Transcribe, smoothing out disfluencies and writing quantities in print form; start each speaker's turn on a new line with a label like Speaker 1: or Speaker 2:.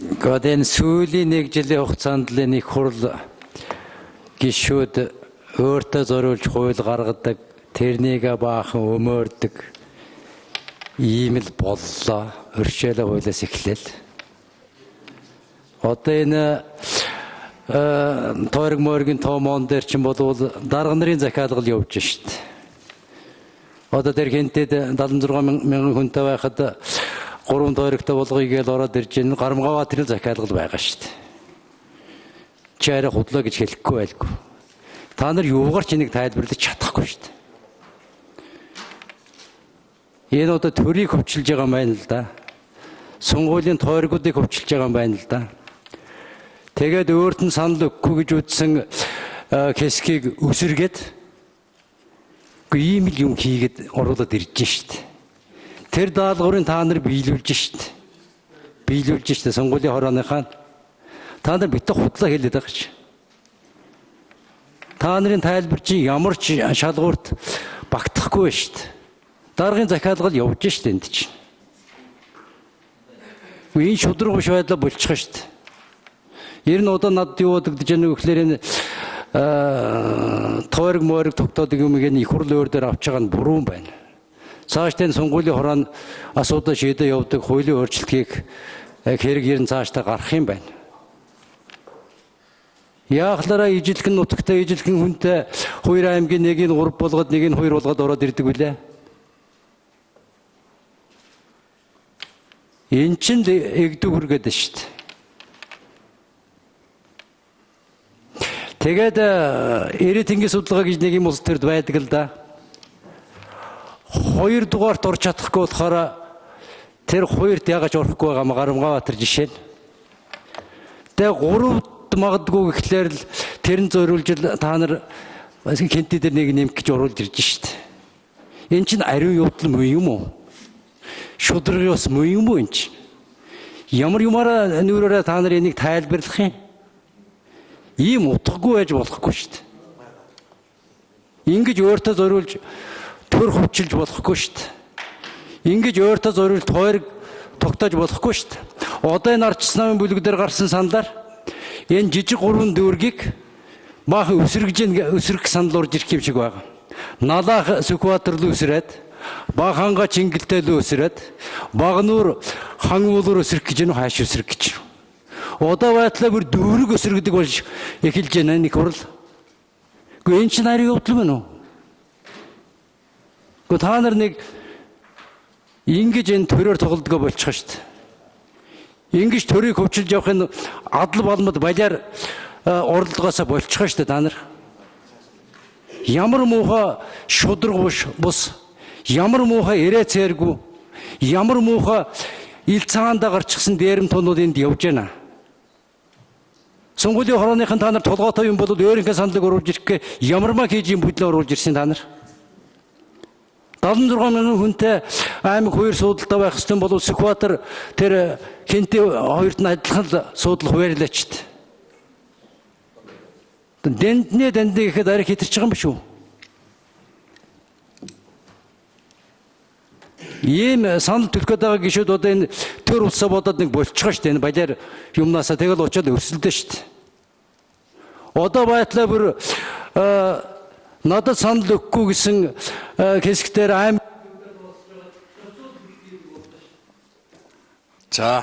Speaker 1: Одоо энэ сүүлийн нэг жилийн хугацаанд л энэ их хурл гишүүд өөртөө зориулж хууль гаргадаг, тэрнийг баахан өмөөрдөг ийм л боллоо. Өршөөлөө хуулиас эхлээл. Одоо энэ тойрог моргийн тоомон дээр чинь болвол дарга нарын захиалгал явж шít. Одоо тэр хинтэд 76 мянган хүнтэй байхад 3 тойрогтой болгоё гэж ороод ирж байна. Гарамгаабаатарын захиалгал байгаа шít. Чи арай худлаа гэж хэлэхгүй байлгүй. Та нар юугаар ч энийг тайлбарлаж чадахгүй шít. Энэ одоо төрийг хөвчилж байгаа юм байна л да. Сонгуулийн тойргуудыг хөвчилж байгаа юм байна л да. Тэгээд өөрт нь санал өгөхгүй гэж үзсэн хэсгийг өсөргээд үгүй ийм л юм хийгээд оруулаад ирж шít. Тэр даалгаврын та нар биелүүлж шít. Биелүүлж шít сонгуулийн хорооныхаа. Та нар битэг худлаа хэлээд байгаа чи. Та нарын тайлбар чинь ямар ч шалгуурт багтахгүй шít. Даргын захиалгал явж шít энд чинь. Энэ шудраг биш байдлаа болчих шít. Ер нь одоо надад юу бодогдож байна вэ гэхээр энэ тойрог мойрог тогтоодог юм их хурл өөр дээр авч байгаа нь буруу байна. Цаашдаа энэ сонгуулийн хороо асуудал шийдэ явдаг хуулийн өөрчлөлт хийх хэрэг ер нь цаашдаа гарах юм байна. Яахлаараа ижилхэн нутагтай ижилхэн хүнтэй хоёр аймгийн нэг нь 3 болгоод нэг нь 2 болгоод ороод ирдэг үлээ. Эн чинь эгдүү хүргээд шүү дээ. Тэгээд 90 тэнгис судалгаа гэж нэг юм улс төрд байдаг л да. 2 дугаарт орж чадахгүй болохоор тэр хоёрт яагаад орохгүй байгаа юм Гарамгаабаатар жишээ нь. Тэгээ 3-т магадгүй гэхлээр л тэр нь зориулж та нар хэнтий дээр нэг нэмэх гэж оруулж ирж шít. Энэ чинь ариун явдал мөн юм уу? Шудраг ёс мөн юм уу энэ чинь? Ямар юмараа нүрээрээ та нар энийг тайлбарлах юм? Ийм утгагүй байж болохгүй шүү дээ. Ингэж өөртөө зориулж төр хөвчилж болохгүй шүү дээ. Ингэж өөртөө зориулж тойрог тогтоож болохгүй шүү дээ. Одоо энэ Арчис намын бүлэг дээр гарсан саналаар энэ жижиг гурван дүүргийг баахан өсөргөж өсөрөх санал орж ирэх юм шиг байна. Налаах Сүхбаатар руу өсрөөд, Бааханга Чингэлтэй рүү өсрөөд, Багнуур Хангуулуур өсрөх гэж нь хааш өсрөх гэж. Одоо байтлаа бүр дүүрэг өсөргөдөг болж эхэлж байна нэг хурл. Гэхдээ энэ чинь нарийн явдал мөн үү? Гэхдээ та нар нэг ингэж энэ төрөөр тоглодгоо болчих шүү дээ. Ингэж төрийг хөвчилж явах нь адал балмад балиар оролдгоосоо болчих шүү дээ та нар. Ямар муухай шудраг бус, ямар муухай ирээ цээргүй, ямар муухай ил цагаандаа гарчихсан дээрэм тунууд энд явж байна. Сонгуулийн хорооныхан та нар толгойтой юм бол өөрийнхөө саналыг оруулж ирэхгүй ямармаа хийж юм бүдлээ оруулж ирсэн та нар. 76 мянган хүнтэй аймаг хоёр суудалтай байх ёстой бол Сүхбаатар тэр хинтээ хоёрт нь адилхан л суудал хуваарлаач. Дэнднээ дэндээ гэхэд арай хэтэрч байгаа юм биш үү? Ийм санал төлөх гээд байгаа гişүүд одоо энэ төр улсаа бодоод нэг болчихгоо шүү дээ. Энэ балиар юмнасаа тэгэл очиод өрсөлдөө шүү дээ. Одоо байтлаа бүр надад санал өгөхгүй гэсэн хэсэгтэр аим
Speaker 2: За.